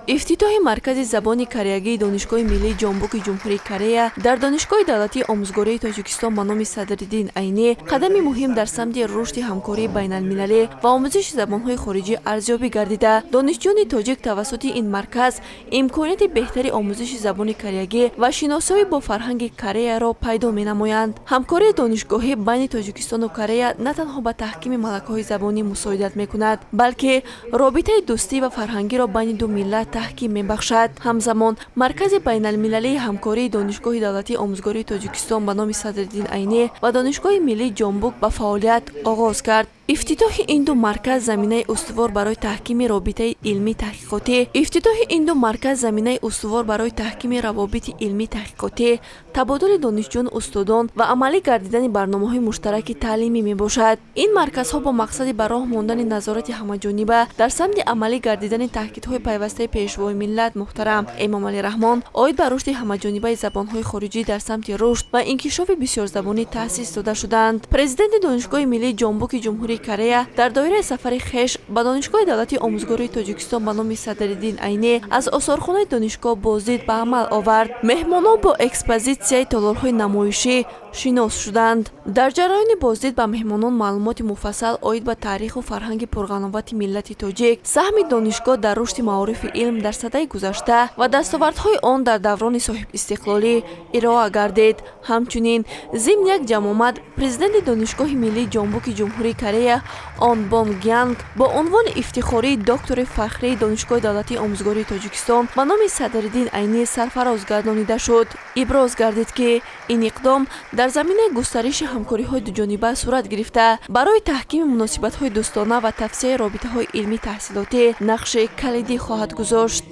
Ифтитоҳи маркази забони кореягии Донишгоҳи миллии Ҷонбуки Ҷумҳурии Корея дар Донишгоҳи давлатии омӯзгории Тоҷикистон ба номи Садриддин Айнӣ қадами муҳим дар самти рушди ҳамкории байналмилалӣ ва омӯзиши забонҳои хориҷӣ арзёбӣ гардида, донишҷӯёни тоҷик тавассути ин марказ имконияти беҳтари омӯзиши забони кореягӣ ва шиносоӣ бо фарҳанги Кореяро пайдо менамоянд. Ҳамкории донишгоҳӣ байни Тоҷикистону Корея на танҳо ба таҳкими малакаҳои забонӣ мусоидат мекунад, балки робитаи дӯстӣ ва фарҳангиро байни ду миллат таҳким мебахшад. Ҳамзамон, маркази байналмилалии ҳамкории Донишгоҳи давлатии омӯзгории Тоҷикистон ба номи Садриддин Айнӣ ва Донишгоҳи миллии Ҷонбук ба фаъолият оғоз кард. Ифтитоҳи ин ду марказ заминаи устувор барои таҳкими робитаи илмӣ таҳқиқотӣ Ифтитоҳи ин ду марказ заминаи устувор барои таҳкими равобити илмӣ таҳқиқотӣ, табодули донишҷӯёну устодон ва амалӣ гардидани барномаҳои муштараки таълимӣ мебошад. Ин марказҳо бо мақсади ба роҳ мондани назорати ҳамаҷониба дар самти амалӣ гардидани таъкидҳои пайвастаи Пешвои миллат муҳтарам Эмомалӣ Раҳмон оид ба рушди ҳамаҷонибаи забонҳои хориҷӣ дар самти рушд ва инкишофи бисёрзабонӣ таъсис дода шуданд. Президенти Донишгоҳи миллии Ҷонбуки Ҷумҳурии Корея дар доираи сафари хеш ба Донишгоҳи давлатии омӯзгории Тоҷикистон ба номи Садриддин Айнӣ аз осорхонаи донишгоҳ боздид ба амал овард. Меҳмонон бо экспозитсияи толорҳои намоишӣ шинос шуданд. Дар ҷараёни боздид ба меҳмонон маълумоти муфассал оид ба таъриху фарҳанги пурғановати миллати тоҷик, саҳми донишгоҳ дар рушди маорифи илм дар садаи гузашта ва дастовардҳои он дар даврони соҳибистиқлолӣ ироа гардид. Ҳамчунин, зимни як ҷамъомад президенти Донишгоҳи миллии Ҷонбуки Ҷумҳурии Корея Он Бон Гянг бо унвони ифтихории доктори фахрии Донишгоҳи давлатии омӯзгории Тоҷикистон ба номи Садриддин Айнӣ сарфароз гардонида шуд. Иброз гардид, ки ин иқдом дар заминаи густариши ҳамкориҳои дуҷониба сурат гирифта, барои таҳкими муносибатҳои дӯстона ва тавсеаи робитаҳои илмӣ таҳсилотӣ нақши калидӣ хоҳад гузошт.